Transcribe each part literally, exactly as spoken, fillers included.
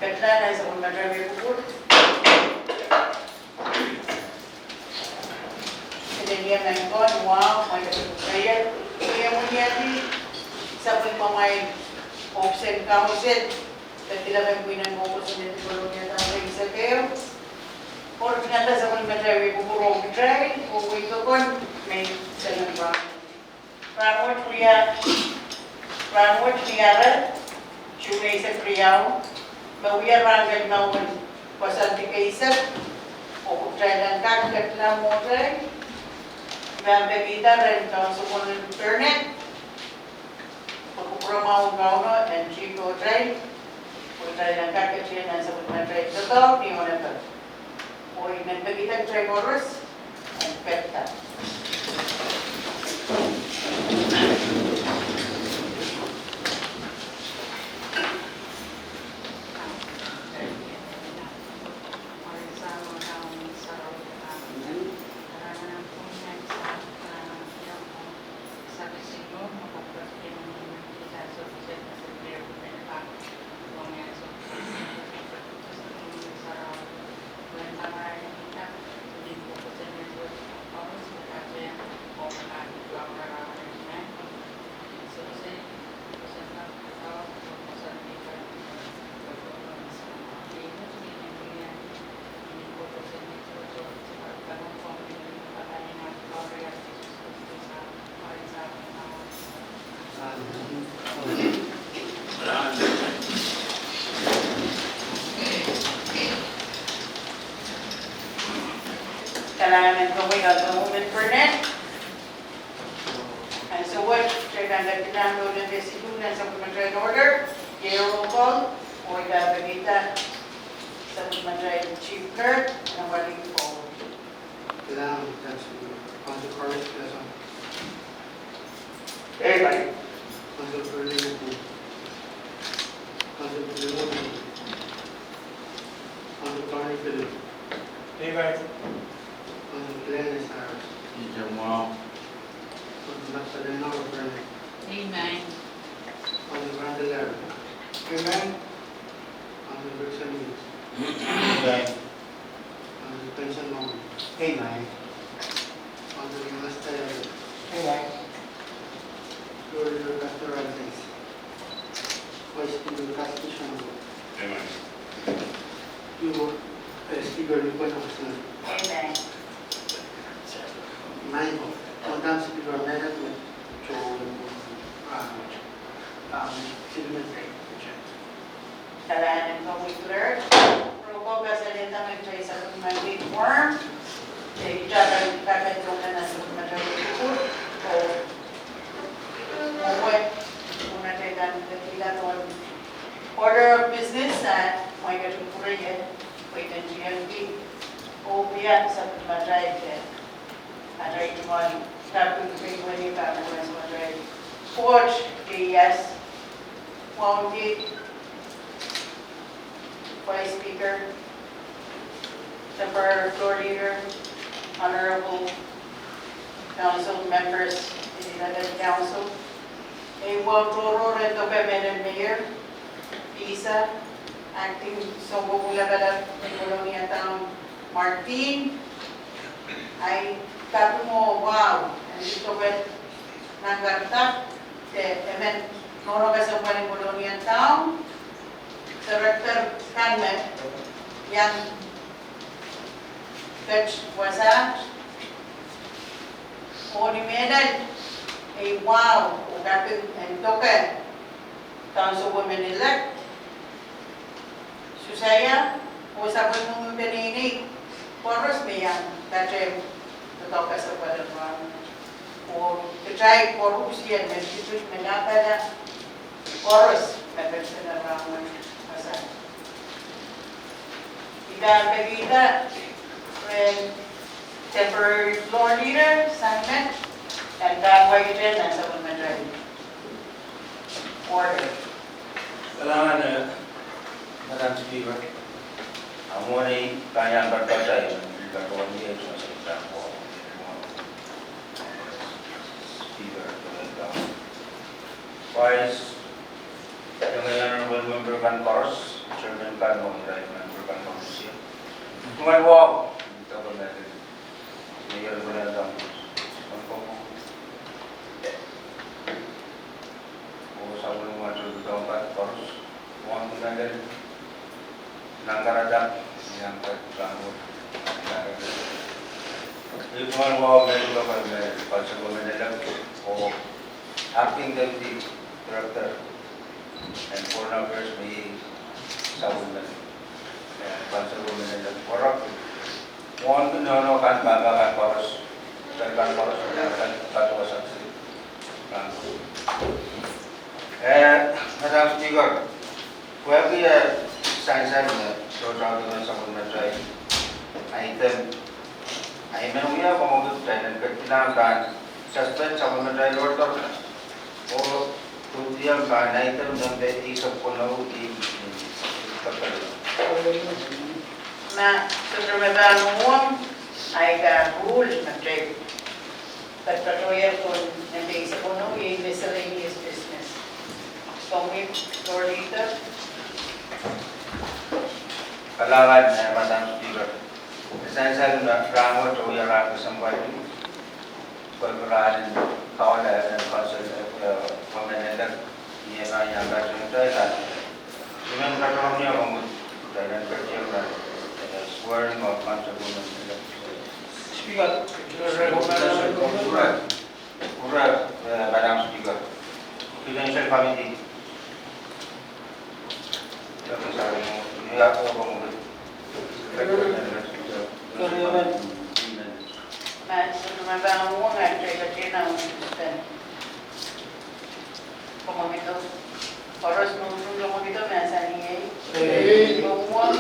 Ketilahng nan sapwellimatail wehi kupwur. Kitail en mengkohng, wow, mwein kitail en wia ni sapwellimamwail ohpis en council, ketilapen pwihn en kou kosonned en Kolonia Town eisek ehu. Koaros nan sapwellimatail wehi kupwur oh kitail, oh wehi pokon me selen rahn. Rahn wet wia, rahn wet ni Arel, June eisek riau, me wia rahn kelimau en koasoandi eisek, oh kitail en kak ketilahng mwohtail, me pahn pekihda rehn Councilwoman Burnett, pwe kupwuramwahu Kauno en tih kohtail, oh kitail en kak ketin nan sapwellimatail doadoahk ni Onopehl. Oh I men pekihda kitail koaros en pekda. Kalahngan en komwi Councilwoman Burnett. Ansou wet, kitail pahn ketilahng nan sapwellimatail order, iei roll call, oh I pahn pekihda sapwellimatail chief clerk en apwalih forward. Kalahngan, Council Chorus, Plaza. Amen. Council President, Council President, Council Attorney Philip. Amen. Council Glenn Cyrus. Amen. Council Magdalena O'Brien. Amen. Council Randall Larry. Amen. Council Wilson Yates. Amen. Council Benson Long. Amen. Council Master Larry. Amen. Gloria Pastor Alves. Vice Speaker Cassidy Shango. Amen. Speaker Nick Watson. Amen. Michael, Madam Speaker, Madam Joe, um, um, City Minister. Kalahngan en komwi Clerk. Roll call kasalehiong me kitail sapwellimen quorum. Kitail pahn kak ketilahng nan sapwellimatail wehi kupwur. Oh mwowe, unatail kan ketido pohn order of business, ah, mwein ketin kupwure ie, pwe I men tiengki. Oh wia sapwellimatail, eh, atail tungoal kaping, pwe I men kaping sapwellimatail Court, yes. Wauneki, Vice Speaker, Temporary Floor Leader, Honorable Council Members, Independent Council, ei wahu tohrohr en doke mehlel Mayor, Lisa, Acting Soukohp Lapalap en Kolonia Town, Martin, ahi kaping oh wahu en doke nan karatak, de emen nohno kesempwal en Kolonia Town, Director Kanme, iang ket wasaht, oh ni mehlel ei wahu oh kaping en doke Councilwoman-elect Susaia, oh sapwellimomwi peneinei koaros me iang patehng doadoahk kesempwal en rahn wet. Oh kitail koarusie me tikitik me lapala koaros me patehng rahn wet. Asa. I pahn pekihda rehn Temporary Floor Leader, Simon, en pahn wekidek nan sapwellimatail order. Kalahngan, eh, Madam Speaker. Ahmw mwohni, pahn iang patpatail, pil patohwan ie, Speaker, Vice, iang Honorable Member kan koaros, Chairman kan, oh irail member kan koaros. Kumwail wahu, doadoahk mehlel. Mayor Glenn Thomas. Oh sapwellimatail doadoahk koaros. Wahu mehlel. Nan kahrehda, iang kat rahnwet. Kumwail wahu mehlel, local mayor, councilwoman elect, oh acting deputy director, and foreign affairs, me iei sapwellimen, eh, councilwoman elect. Wahu, wahu nohno kan, pahpa kan koaros, pahpa kan koaros, pahpa kan koaros. Eh, Madam Speaker, pwehki, eh, sansal me sohte sapwellimatail item, I men wia komwi kitail en ketkihla pahn suspend sapwellimatail order. Oh, tuhdiong pahn item nempe eisek weneu, ma sohte me pahn uhwong, I pahn rule me kitail patohwan miscellaneous business. Komwi, Floor Leader. Kalahngan, eh, Madam Speaker. Sansal me rahnwet oh wia rahn kesempwal. Pwe rahn en kaula en council, eh, women elect, iei nan iang kat en tai kan. I men kat rong ni omong, tai nan kat iang kat, eh, swearing of councilwoman elect. Speaker, Ure, ure, eh, Madam Speaker. Credential Committee. Koaros me utung komwi kitail, koaros me utung komwi kitail, mahsanih ei. Ei. Utung,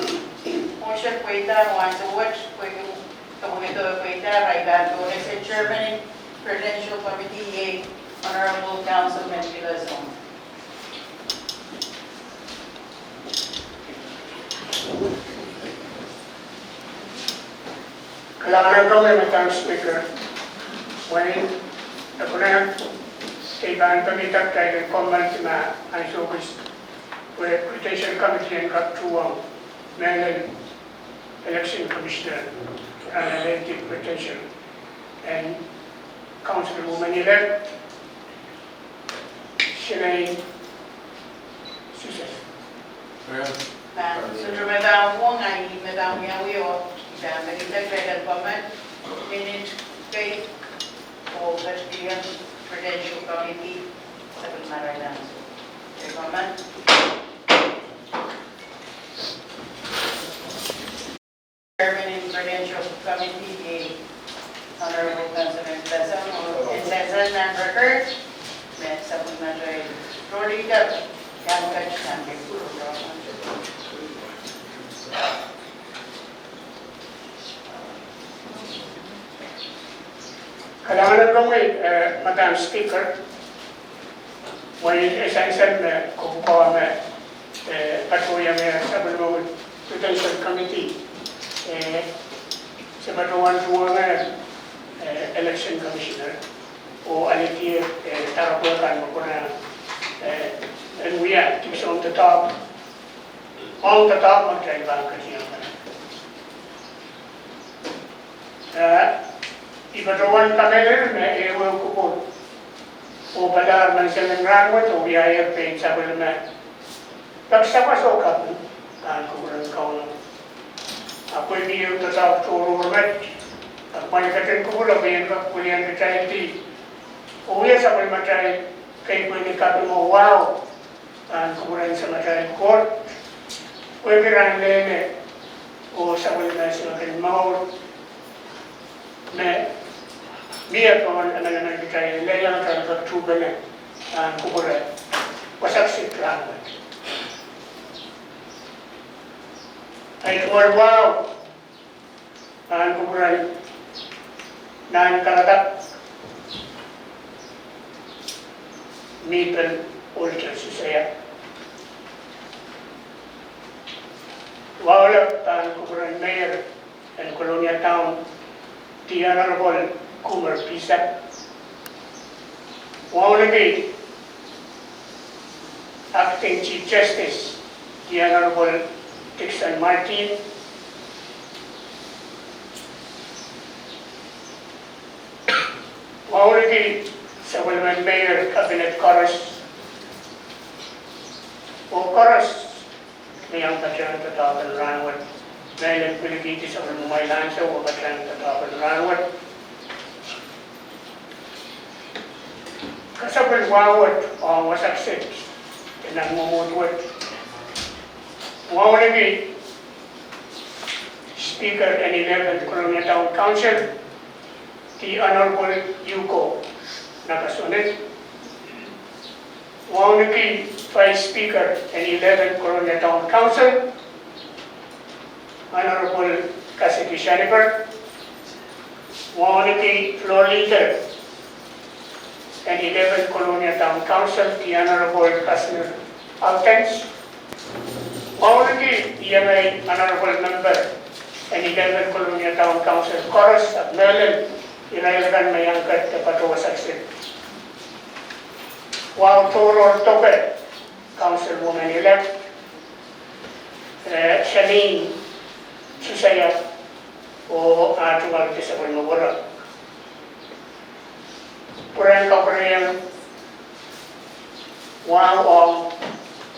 motion pweida, ansou wet, pwe komwi kitail pweida, I pahn donese chairman en Credential Committee, iei Honorable Councilman Kilazon. Kalahngan en komwi, Madam Speaker. Mwein, e pwunod, kitail pahn peki kitail en kommoaldi ma ansou kis, pwe Credential Committee en kak tuhwong mehlel Election Commissioner, rahn en Credential, and Councilwoman elect Shemei Susan. Pahn sohte me pahn uhwong, I men pahn wiawi oh I pahn peki kitail en kommoal minit kei oh ketikihong Credential Committee sapwellimarail ansou. Pahn kommoal. Chairman en Credential Committee, Honorable Councilman Kilazon, oh en sansal nan record, me sapwellimatail Floor Leader, iang kat nan kepuru. Kalahngan en komwi, eh, Madam Speaker. Mwein e sansal me kokohme, eh, patohwanohng sapwellimomwi Credential Committee, eh, se patohwan tuhwong, eh, Election Commissioner, oh alehdi, eh, doaropwe kan me pwunod, eh, en wia dipwisou doadoahk, ong doadoahk me kitail pahn ketikihong. Eh, I patohwan kamehlele me ehu kupwur oh palahr menseng en rahnwet oh wiahier pein sapwellime pek sawas oh kaping, pahn kupwuren Kauno. Ahpw pwehki ehu doadoahk tohrohr met, ahpw mwein ketin kupwur ahpw I en kak wilian kitaildi oh wia sapwellimatail kei pwehki kaping oh wahu, pahn kupwuren Samatail Koht, pwehki rahn lehne oh sapwellime sewese mour me mie pohn emenemen kitail, lel iang atail kak tuhpene, pahn kupwure wasa kiset rahnwet. Ahi tungoal wahu, pahn kupwuren nan karadap Mipel Olton Sisaya. Wahu lap pahn kupwuren Mayor en Kolonia Town, The Honorable Coomer Pisa. Wahu liki Acting Chief Justice, The Honorable Dixon Martin. Wauneki sapwellimen mayor, cabinet koaros, oh koaros me iang patehng doadoahk en rahnwet. Mehlel pwilikihdi sapwellimamwail ansou oh patehng doadoahk en rahnwet. Kasapahl wet ong wasa kiset en nan mwomwohd wet. Wauneki Speaker en eleven Kolonia Town Council, the Honorable Hugo Nakasone. Wauneki Vice Speaker en eleven Kolonia Town Council, Honorable Cassidy Schonberg. Wauneki Floor Leader en eleven Kolonia Town Council, the Honorable Kasner Altens. Wauneki E M A Honorable Member en eleven Kolonia Town Council koaros, ahpw mehlel irail akan me iang ket de patohwan wasa kiset. Wahu tohrohr doke Councilwoman-elect, eh, Shalene Susaia, oh ah tungoal de sapwellime woro. Pwurehng kapwurehiong wahu ong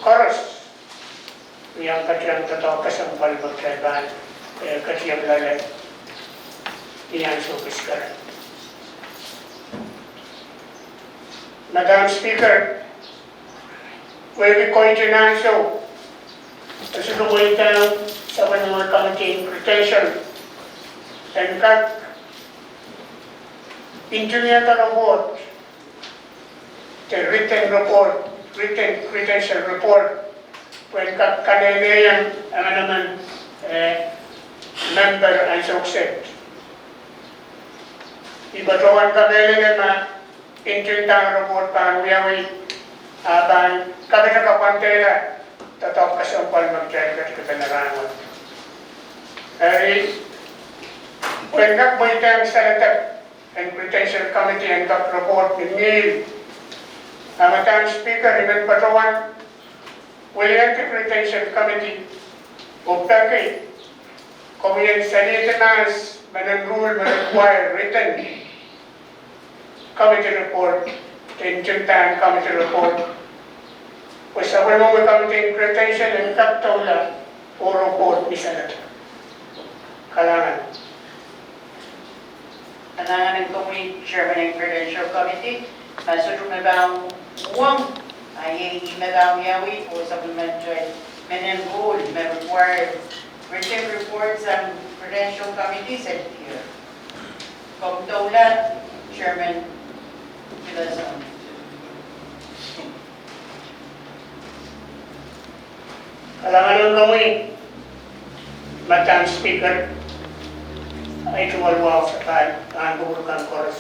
koaros me iang patehng doadoahk kesempwal me kitail pahn, eh, ketiam loale ni ansou kis keren. Madam Speaker, pwehki koitin ansou, e sohte mweidehng sapwellime committee en credential en kak ntingihada report, the written report, written credential report, pwehn kak kaneneiong emenemen, eh, member ansou kiset. I patohwan kamehlele ma ntingdahn report pahn wiawi, ah pahn kapwandehla doadoahk kesempwal me kitail ketikihong nan rahnwet. Eri, pwehn kak mweidehng saledek en credential committee en kak report ni ngihl. Ah Madam Speaker, I men patohwan weliandi credential committee oh peki komwi en salihdi mahs me nin rule me require written committee report, de ntingdahn committee report, pwe sapwellime committee en credential en kak doula oh report ni saledek. Kalahngan. Kalahngan en komwi Chairman en Credential Committee, ma sohte me pahn uhwong, a iei me pahn wiawi oh supplement me nin rule me require written reports sang Credential Committee selidier. Komw doula, Chairman Tillerson. Kalahngan en komwi Madam Speaker, ahi tungoal wahu sapahl, ahn kupwur kan koaros.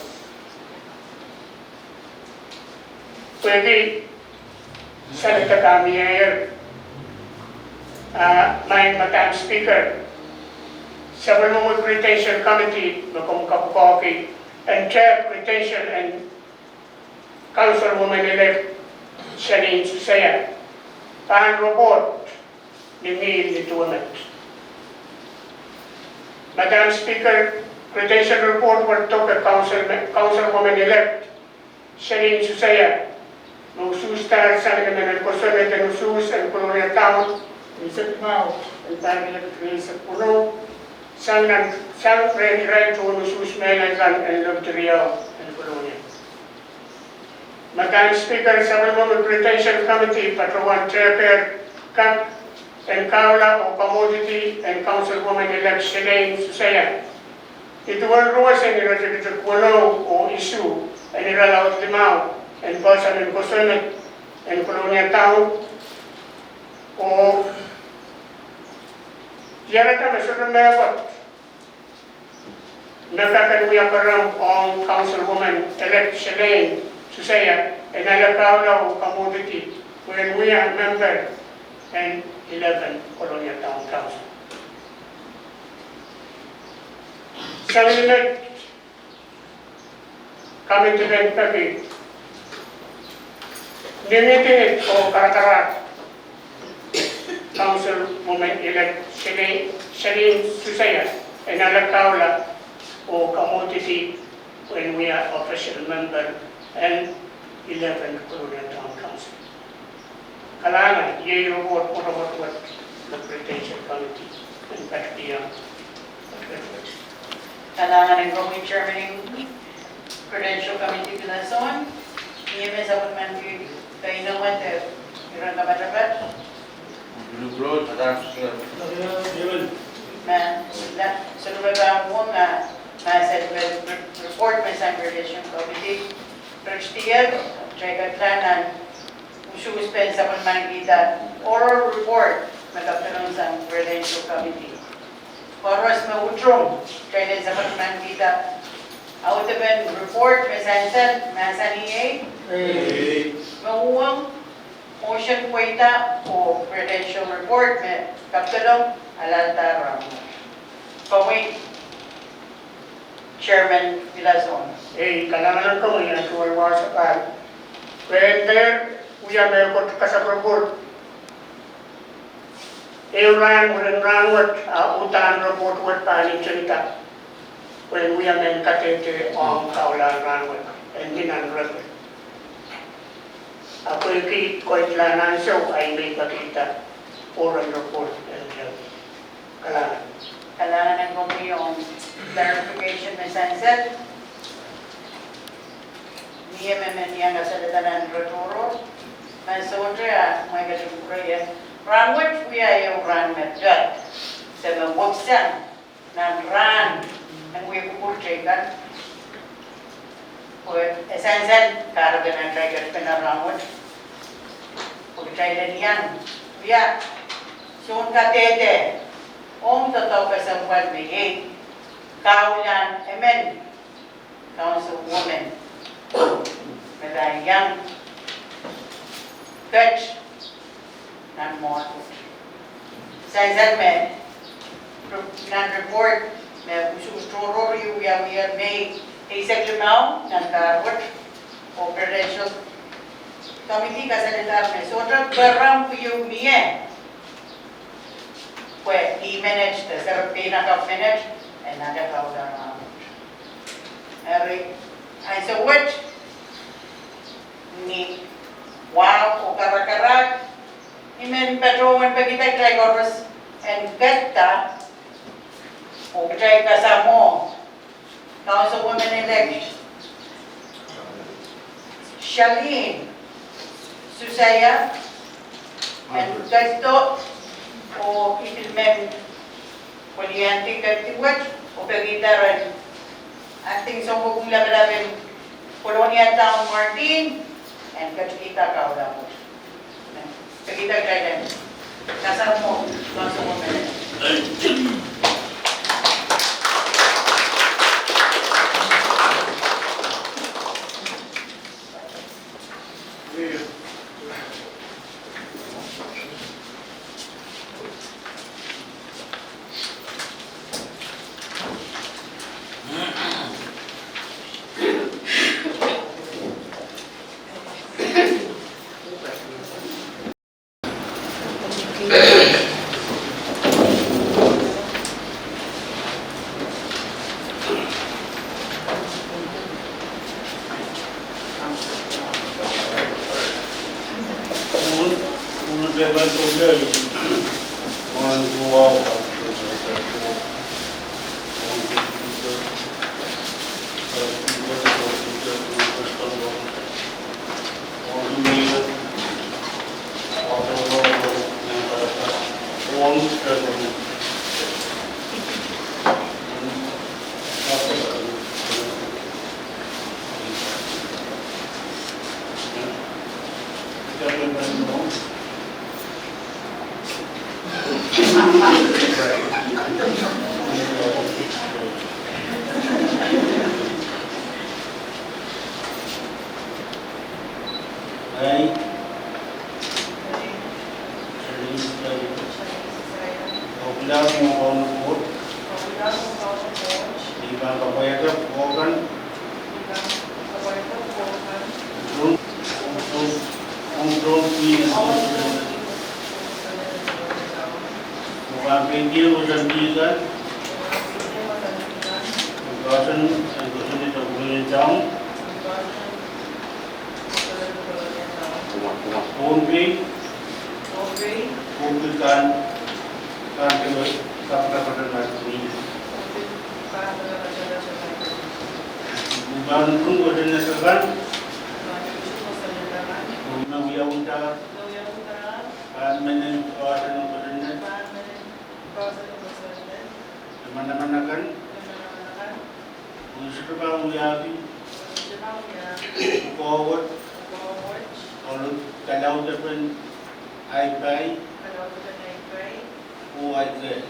Pwehki saledek a mieier, ah maing Madam Speaker, sapwellime credential committee me komw kapwukoahki, en tep credential en Councilwoman-elect Shalene Susaia pahn report ni ngihl ni duwe met. Madam Speaker, credential report wet doke Council, Councilwoman-elect Shalene Susaia me usuhsdahr sang emenemen kosonned en usuhs en Kolonia Town, unsek mwahu en pahr riekid rieisek weneu, sang nan, sang rehn irail tohn usuhs mehlel kan en lokdi riau en Kolonia. Madam Speaker, sapwellime credential committee patohwan tepehr kak en kahula oh kamwodidi en Councilwoman-elect Shalene Susaia ni duwen ruwesen iretikitik weneu oh isuh en irelaud limau en poahsoan en kosonned en Kolonia Town, oh iarada me sohte mehkot me kak en wia kerempw ong Councilwoman-elect Shalene Susaia en ale kahula oh kamwodidi pwehn wia member en eleven Kolonia Town Council. Sang ni met, committee men peki ni ngidingid oh karakarahk Councilwoman-elect Shelly, Shelly Susaia en ale kahula oh kamwodidi pwehn wia official member en eleven Kolonia Town Council. Kalahngan, iei report mwotomwot wet me Credential Committee en patohwan. Kalahngan en komwi Chairman en Credential Committee, Pilasohn. Mie me sapwellimaniki keinemwe de iren kapatapat? Mehn, la, sohte pahn wong, ah, mahsen me report me sang Credential Committee. Ret diar, kitail kak nan usuhs pahn sapwellimanikihda oral report me kapedolong sang Credential Committee. Koaros me utung, kitail en sapwellimanikihda audepen report me sansal, mahsanih ei? Ei. Me uhwong, motion pweida oh Credential report me kapedolong alaldahr rahnwet. Komwi Chairman Pilasohn. Ei, kalahngan en komwi, ah, tuwei wasa pahn. Pwehn dehr wia mehkot kasakarapwoat. Ehu rahn mwurin rahnwet, ah, uhdahn report wet pahn ntingda pwehn wia mehn kadehde ong kaulahn rahnwet en ni nan record. Ahpw pwehki koitlahn ansou, ah, I men pekihda oral report en dehr. Kalahngan. Kalahngan en komwi ong clarification me sansal. Mie me men iang kasalehda nan ire tohrohr. Me sohte, ah, mwein ketin kupwure ie. Rahnwet wia ehu rahn me pek, se me weksang nan rahn en wia kupwurte kan. Pwe e sansal kahrepen atail ketiket nan rahnwet. Pwe kitail en iang wia soun kadehde ong doadoahk kesempwal me iei kaulahn emen Councilwoman me pahn iang ket nan mwohd wet. Sansal me, re-, nan report me usuhs tohrohr ieu wiawi me eisek limau nan kahrehda wet, oh Credential Committee kasalehda me sohte kerempw ieu mie pwe ni menet de serep peinakapw menet en aka kaulahn rahnwet. Eri, ansou wet, ni wahu oh karakarahk, I men patohwan pekihda kitail koaros en ketiket, oh kitail kasamwo Councilwoman-elect Shelly Susaia en ketido, oh I pil men pwiliandi ketiket wet, oh pekihda rehn Acting Sounkopwung Lapalap en Kolonia Town Martin en ketikihda kaulahn wet. Pekihda kitail en kasamwo Councilwoman. India, Mozambique, Gasan, Gasan, Gasan, Gasan, Gasan, Pohnpei, Pohnpei, kan, kan, kan, kan, kan, kan, kan, manaman akan, oh sohte pahn wiahki, pwukoa wet, oh kalaudepen ahi pai, oh ahi kehl,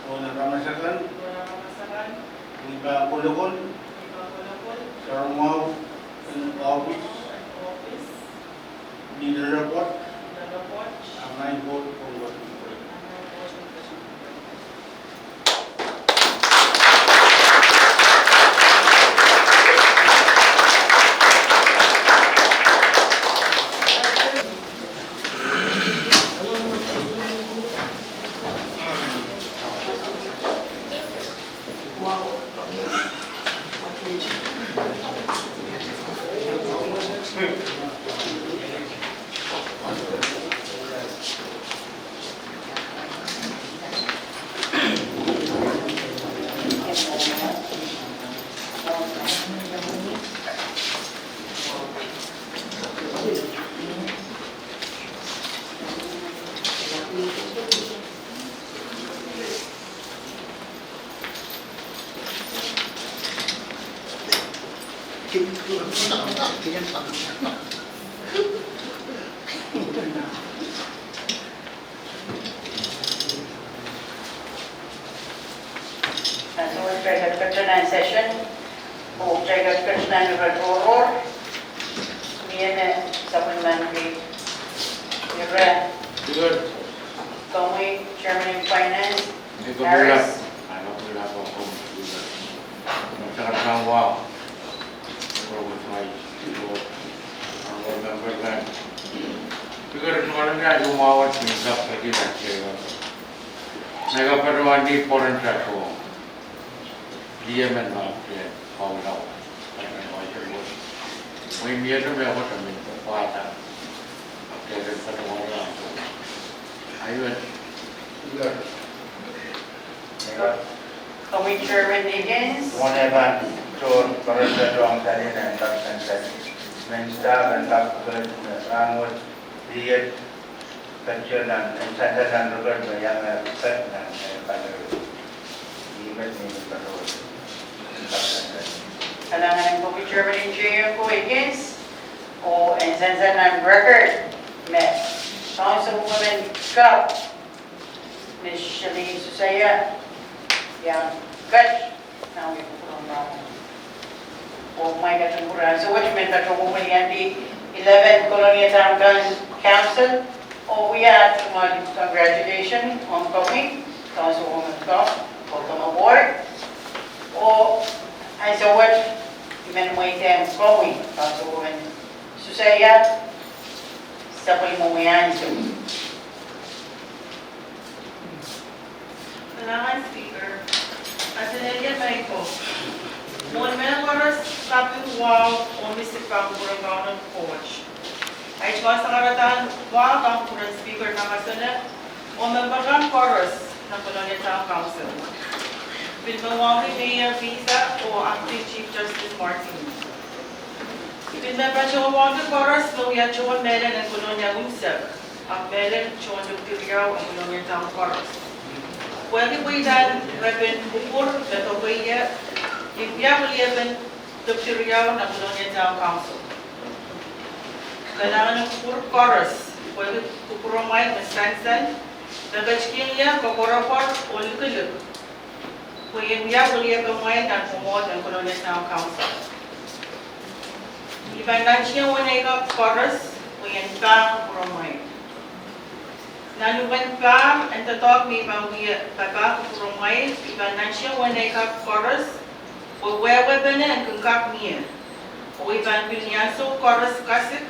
oh aramas akan, oh I pahn kolokol, sarawio en ohpis, ni Lereport, Lereport, Angeingoal Pwongkot. Ansou wet kitail ket nan session, oh kitail ket nan ire tohrohr, mie me sapwellimanki ire, komwi Chairman en Finance, Harris. Speaker, Komwi Chairman Higgins. Mwohn pahn tohrohr, koaros tohn kalin en kak sansal. Mehn staff en kak pwukat me rahnwet, riet, patohwan nan, en sansal nan record me iang pwukat nan, eh, patohwan. Ih met ni patohwan. En kak sansal. Kalahngan en komwi Chairman J N K Higgins, oh en sansal nan record me Councilwoman Cup, Miss Shelly Susaia, iang ket nan wia kupwuramwail rahnwet. Oh mwail kat en kupwur ansou wet men patohwan weliandi eleven Kolonia Town Coun-, Council, oh wia aht tungoal congratulation ong komwi, Councilwoman Cup, oh komwi board. Oh ansou wet men mweidehng komwi, Councilwoman Susaia, sapwellimomwi ansou. Kalahngan Speaker, Adelailia Michael, mwohn mehkoaros, kaping wahu oh misik pahn kupwuren Kauno Koht. Ahi tungoal sangaradahn wahu pahn kupwuren Speaker Nakasone, oh memper kan koaros nan Kolonia Town Council. Pil me wauneki Mayor Pisa oh Acting Chief Justice Martin. Pil me patohwan wauneki koaros me wia tohn mehlel en Kolonia unsek, ahpw mehlel tohn lopwudiong en Kolonia Town koaros. Pwehki pweida en repen kupwur me kokoia, I wia weliepen lopwudiong nan Kolonia Town Council. Kalahngan en kupwur koaros, pwehki kupwuramwail me sansal, me ketikihong ie koapworopwor oh likilik, pwe I en wia weliepemwail nan mwomwohd en Kolonia Town Council. I pahn nantihong weneika koaros, pwe I en pahn kupwuramwail. Nan uwen pahr en doadoahk me I pahn wia papah kupwuramwail, I pahn nantihong weneika koaros, pwe wehwehpene en kin kak mie. Oh I pahn pil ni ansou koaros kasik,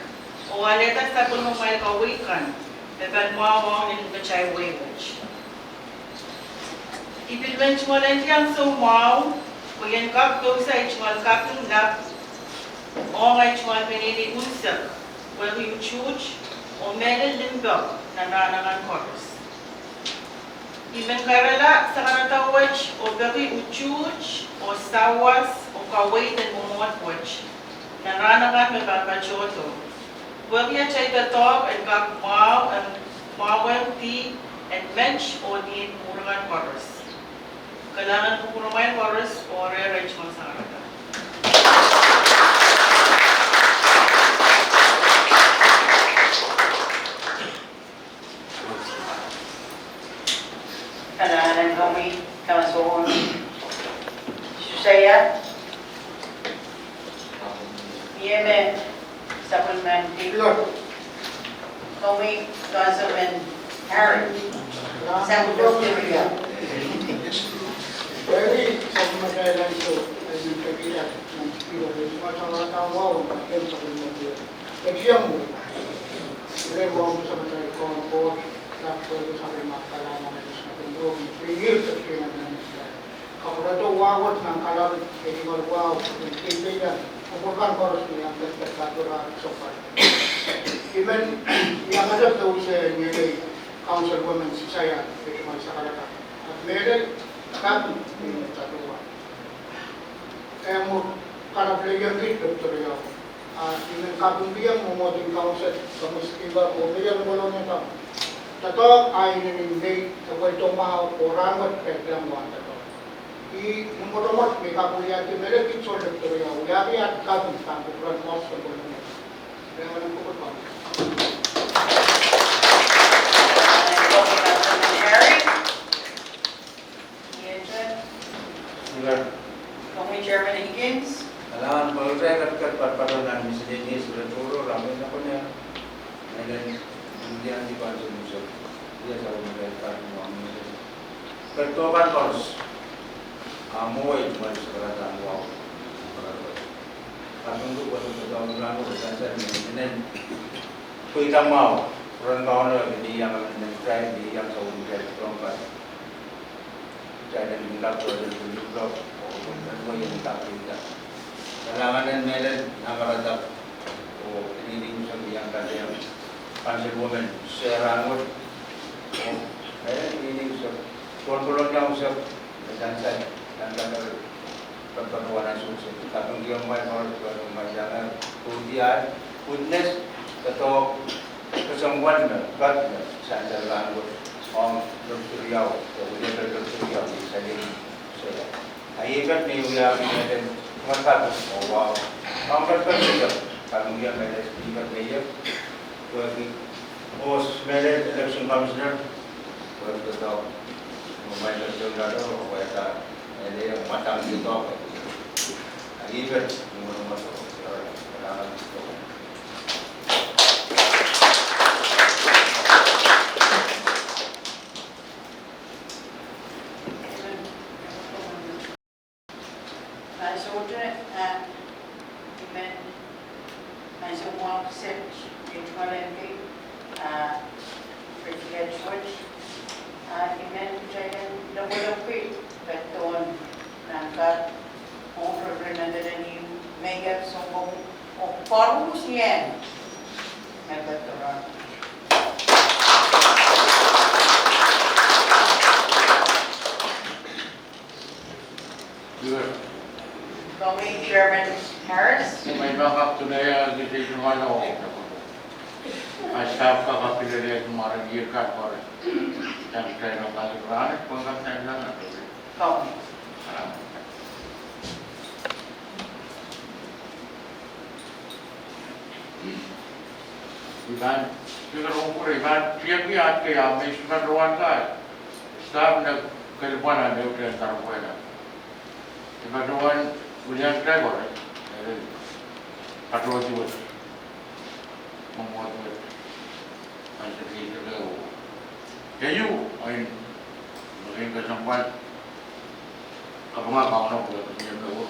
oh alehda sapwellimamwail kaweikan, me pahn mwahu ong ni lipitail wehi wet. I pil men tungoal andi ansou mwahu, pwe I en kak pousehla ei tungoal kaping lap ong ei tungoal peneinei unsek, pwehki utuht oh mehlel limpoak nan rahn akan koaros. I men kairala sakarada wet oh peki utuht oh sawas oh kaweid en mwomwohd wet nan rahn akan me pahn patohdo, pwehki atail doadoahk en kak mwahu, en mwahuweng dihp en met oh dihp mwuhr akan koaros. Kalahngan kupwuromwail koaros oh rehrail tungoal sakarada. Kalahngan komwi, Kaunselwoman Susaia. Mie me sapwellimaniki komwi, Kaunselman Harry. Sang komwi. Eri, sapwellimatail ansou, eri, pekihla, nan, eri, eri, eri, eri, eri, eri, eri, eri, eri, eri, eri, eri, kapwuredo wahu wet nan kalahngan en ketikal wahu, kupwur kan koaros me iang ketiket patohla sohpai. I men iang ketiket use ngehi Councilwoman Susaia, ketikal sakarada. Ahpw mehlel kaping me I men patohwan. E mwuhr kalapw lel iang kiht peptoriau. A I men kapingkihong mwomwohd en Council, Commissioner oh mehlel Kolonia Town. Doadoahk a inenen mei, e pwel tomwahu oh rahnwet pil kilang wahn doadoahk. I mwomwotomwot me I kak wiahki mehlel kiht soul peptoriau, wiahki aht kaping pahn kupwuren Council Kolonia. Rehn kupwur komwi. Iet. Iet. Komwi Chairman Higgins. Kalahngan, pwe kitail ketiket patpato nan miscellaneous letter, rahn me I pwunod. Mehlel, Indian Defense Mission. Ia sa wumda kan wang mehlel. Patohwan koaros. A mwo ei tungoal sakarada wahu. Kaping kupwur patohwan rahnwet, sansal me inenen pweida mwahu. Pwuren Kauno, ni iang, ni iang sa wumda kan. Kitail en kak, kitail en kak, oh, kitail en kak, kitail en kak. Kalahngan en mehlel, nan karatak, oh, inenen unsek iang kak, iang Councilwoman Sarah Wood, oh, eh, inenen unsek, soun Kolonia unsek, me sansal, nan karatak, patohwan ansou, kapingkihong mwail, kapingkihong mwail, iang, eh, kudial, witness, doadoahk, kesempwal me, kat me, sansal rahnwet, ong, lopsiriau, oh, witness lopsiriau, sansal, so, a iei kat me I wiahki mehlel, mwail kaping, oh, wow. Ong kat kat me, kapingkihong mehlel, iei kat me, iei, wehwehki, oh, mehlel Election Commissioner, wehwehki doadoahk, oh, mwail kaping doadoahk, oh, wehwehki, mehlel, mwadang doadoahk, a iei kat, mwomwotomwot, oh, kalahngan, oh. Ansou te, ah, I men, ansou mwahu kiset, I tungoal edi, ah, President Wood, ah, I men kitail en lopwolopwki patohwan nan kak, oh, Reverend Anthony Meyer Songom, oh, koaruhsie, me patohwan. Komwi Chairman Harris. Komwi Speaker, kitail tungoal, oh, a staff kak, kak kilel, eh, mwaren ier kan koaros. Tang kitail en kak rahn, pwehn kak nan nan. Komwi. I pahn, Speaker, kupwure, I pahn tiaki ahd kei, ah, me I patohwan kak. Staff, nan kelepwala me I uhdahn karopwehla. I patohwan wiliandi kitail koaros, eh, patohdi wet, mwomwohdi wet, ansou me I kak, oh. Keieu, oh, I men kesempwal kapinga Kauno pwehki mie mour.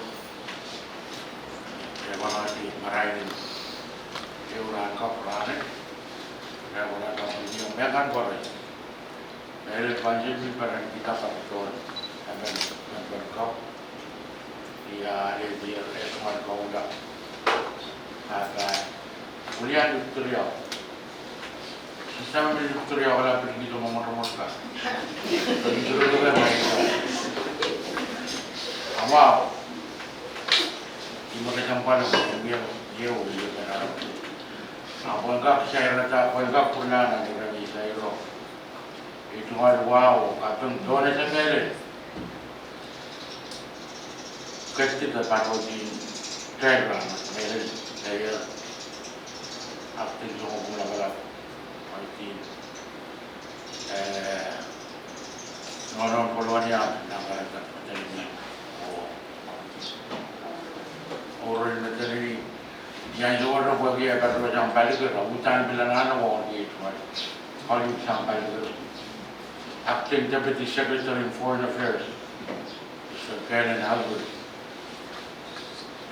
E pahn ahdi marain en ehu rahn kapw rahn et. E pahn ahdi mie mehkan koaros. Mehlel Council me pahn kihda patohwan. Member Kau, ia alehdi eh, eh, Kau Ula. Ahpw, Ulian Victoria. Sista me Victoria wala pil kihdo me mwotomwot kan. Pil kihdo me mwotomwot kan. Awa, I me kesempwal pahn mie, mie, mie. Ahpw en kak sairada, en kak pwurala nan ire me I sairo. I tungoal wahu, kaping donor mehlel. Ketiket patohdi tail rahn mehlel, tail. Acting Secretary Lapalap, Martin. Eh, Nohno Kolonia, nan karatak mehlel. Oh, oh, mehlel. Ia, I sohte pwehki e patohsang palikir, uhdahn pil anahne wahn kei tuai. Koluhsang palikir. Acting Deputy Secretary in Foreign Affairs, Mister Kellen Albert.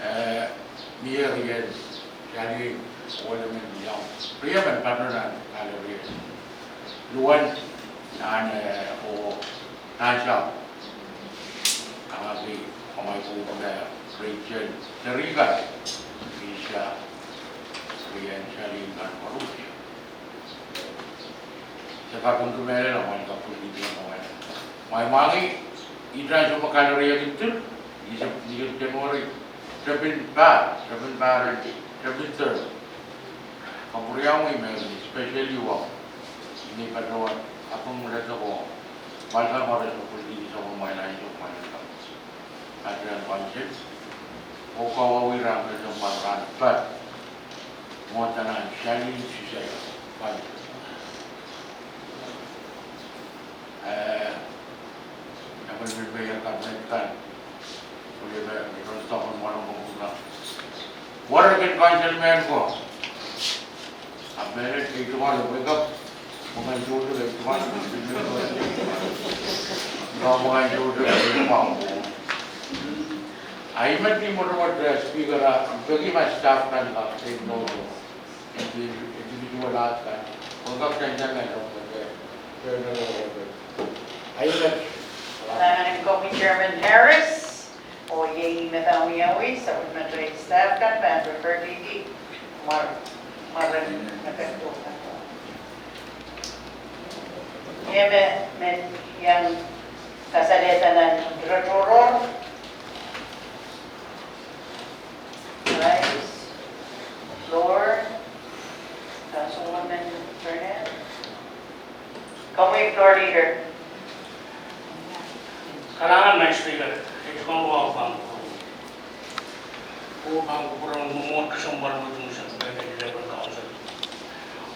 Eh, mie rien, Charlene, Olemen, Young. Riemen patohsang palikir. Luan, nan, eh, oh, nan Siang. Angahki amwail pwuhk me Rachel Terika, Lisa, Brian, Charlene, kan koaros. Se kapingki mehlel, amwail kapingki mehlel. Mwail mwahngih, I tan sohte me kaloriakin tir, I se, I se kin wori, tepin pahr, tepin pahr, tepin tir. Kapwuriamwei mehlel, especially wong. Ni patohwan, kaping lete ko. Mwail kan koaros me pwilkihdi sapwellimamwail ansou mwail kan. Adrian Council, oh kawauwih rahn kesempwal rahn pad. Mwohtail nan Charlene Sisai Council. Eh, Appointment me ia cabinet kan. Pwelime, me ron topon mwahnakapwung kan. Warekin council men ko. Ahpw mehlel, I tungoal wake up. Mwahnakapwung kan, I tungoal. Mwahnakapwung kan, I tungoal. Ahi met ni mwotomwot, eh, speaker, ah, peki ma staff kan kak, eh, no, no. Indi-, individual ahd kan. Wake up, kan, kan, kan, kan, kan. Ahi met. Nan Komi Chairman Harris, oh iei me dahme wiawi, sapwellimatail staff kan, pahn refer didi, mwar-, mwaren me ketiket kan. Ie me, me iang kasalehda nan ire tohrohr. Rise, floor, Councilwoman Burnett. Komwi floor leader. Kalahngan, Madam Speaker, e komw wahu pahn kupwur. Wahu pahn kupwur mwomwohd kesempwal me kin sang pahn eleven council.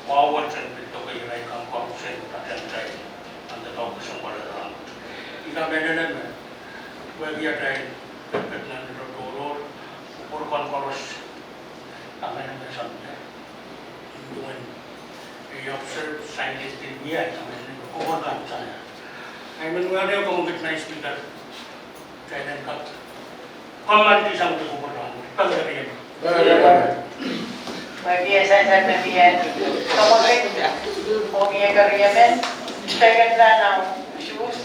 Wahu wet en pil doke irail kan koaros en pahn sang tail. Ante doadoahk kesempwal rahn. I kamehlele me wehwehki atail pekipek nan ire tohrohr, kupwur kan koaros. Kamehlele me sang tail. Duwen, I observe sign list en mie, I kamehlele me kupwur kan sang. I men wehwehki komw kit, Madam Speaker. Kitail en kak kommoaldi sang kupwur kan. Pahn riemen. Pahn riemen. Pahn riemen. Kommoaldi, kommoaldi riemen. Kitail en nan issues.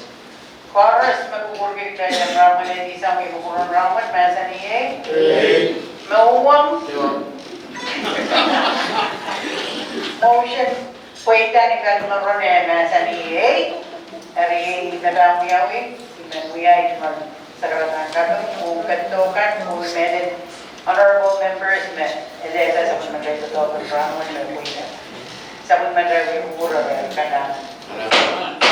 Koaros me kupwurki kitail en rahnwet, e sang kupwur en rahnwet, mahsanih ei. Ei. Mwohn. Ei. Motion pweida ni kalimeron e mahsanih ei. Eri ei me pahn wiawi, I men wiahda I men sakarada kan, oh ketido kan, oh mehlel honorable members me, ele ese sapwellimatail doadoahk en rahnwet me pweida. Sapwellimatail wia kupwur, e kalahngan.